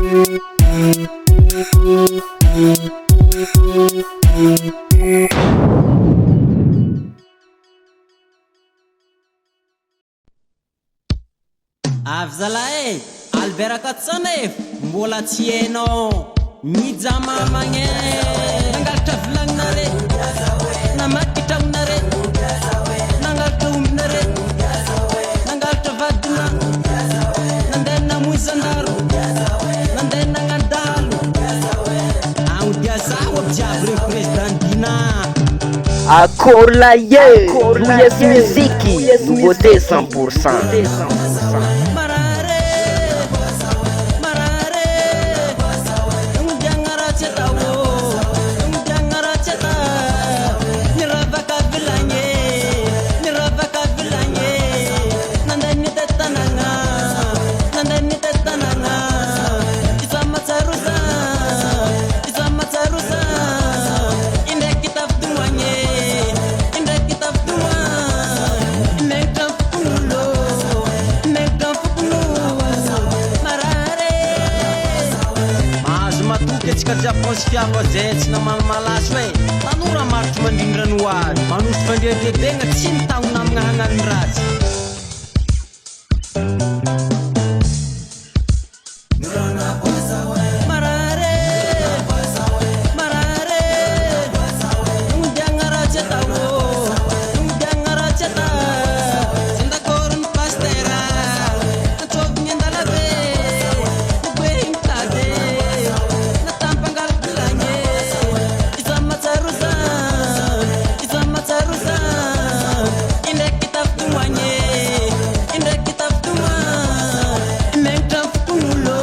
Avy zalahy e! Albert Rakotoson e! Mbola tsy hainao mijamamagna e! Nangalatra vilagninare, namaky tragnonare, nangalatra ombinare, nangalatra vadina, nandeha namoy zandaro, nandeha nagnano dahalo. Agnodia zaho aby jiaby regny président Dina. Akory lahy e! Louis Music, nouveauté 100%. Marary e, marary e, Odiagna raha tsy atao ô, odiagna raha tsy atao. Niravaka vilagny e, niravaka vilagny e, nandeha nitety tanàgna, nandeha nitety tanàgna. Iza mahatsiaro za, iza mahatsiaro za, indraiky tafitomagny e, indraiky tafitomagny. Menatra ny fokon'olo, menatra ny fokon'olo, marary e. Mahazo matoky antsika jiaby fa tsy fiava zay tsy namany malaso e. Tanora maritry mandrindra ny ho avy, manosy fandriandriabegna tsy mitaho namagna hagnano ratsy. Marary e, marary e, odiagna raha tsy atao ô, odiagna raha tsy atao. Zandakôro ny pastera, antsôvigny an-dalabe, niboehy mitady, natampangala vilagny e, iza mahatsiaro za, iza mahatsiaro za, indraiky tafitomagny e, indraiky tafitomagny. Menatra ny fokon'olo,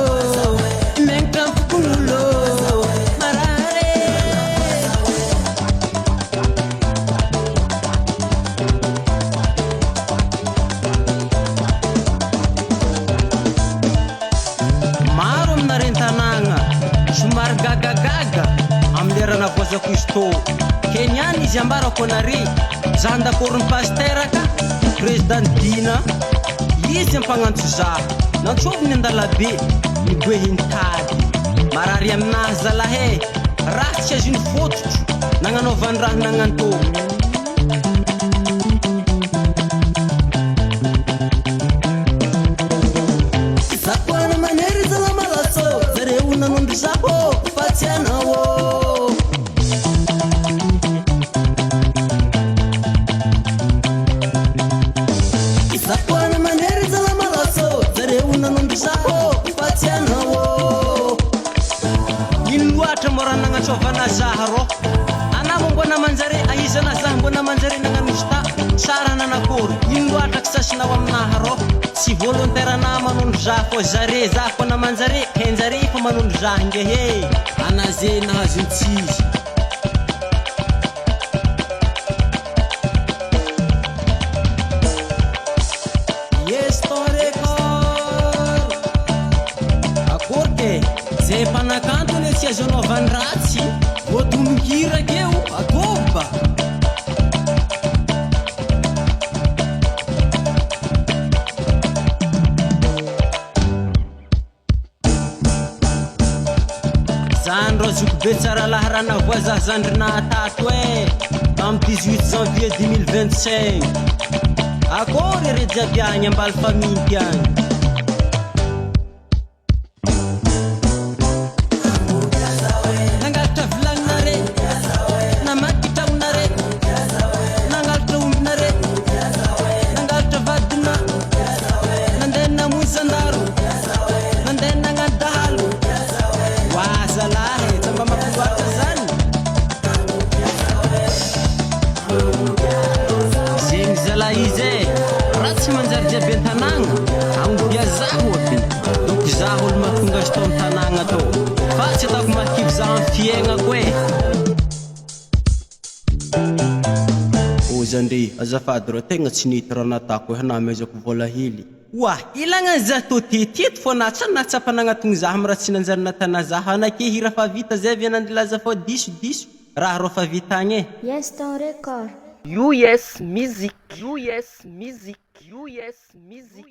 menatra ny fokon'olo, marary e. Maro aminareo an-tanàgna somary gagagaga amin'ny lera navoazako izy tô. Ke niany izy ambarako anare, zandakôron'ny pasitera ka président Dina. Izy ampagnantso za, nantsoviny an-dalabe, niboehin'ny tady. Marary aminahy zalahy e, raha tsy azony fototro, nagnanaovany raha nagnantô. Za koa manery zala malaso, zareo nanondro zaho fa tsy anao. Za koa manery zala malaso, zareo nanondro zaho fa tsy anao. Ino loatra moa raha nagnantsovana zaho rô? Anah moa mbô namanjare ahizana zaho mbô namanjare nagnano sta tsara nanakory? Ino loatra kisasinao aminahy rô? Tsy volontaire anah manondro zaho fô zare zaho koa namanjare henjare fa manondro zaho ngehe. Anah ze nahazo ny tsy izy. Yes ton record. Akory ke, zay mpanakanto anie tsy azo anaovany ratsy, voatonon-kira keo ataovy ba. Zany rô zoky be tsara laharana voa za zandrinah tato e Tam 18 janvier 2025 Akory re jiaby agny ambaly faminty agny. Nangalatra vilaninare, namaky tragnonare, nangalatra ombinare, nangalatra vadina. Nandeha namoy zandaro, nandeha nagnano dahalo. Wa zalahy e, tsy mba mampiloatra zany. Zegny zalahy izy e, raha tsy manjary jiaby an-tanàgna, agnodia zaho aby. Donc zaho olo mahatonga azy tao am-tanàgna tao. Fa tsy ataoko mahakivy zaho am fiaignako e. Ô zandry, azafady rô, tegna tsy nety raha natako e, hanamezako vola hely. Oa, ilagna an'i zah tô teteto fô na tsa nahatsapa nagnatogno zah am raha tsy nanjary natana zah anake hira fa vita zay avy nandilaza fô diso diso raha rô fa vita agny e. Yes ton record. US Music, US Music, US Music.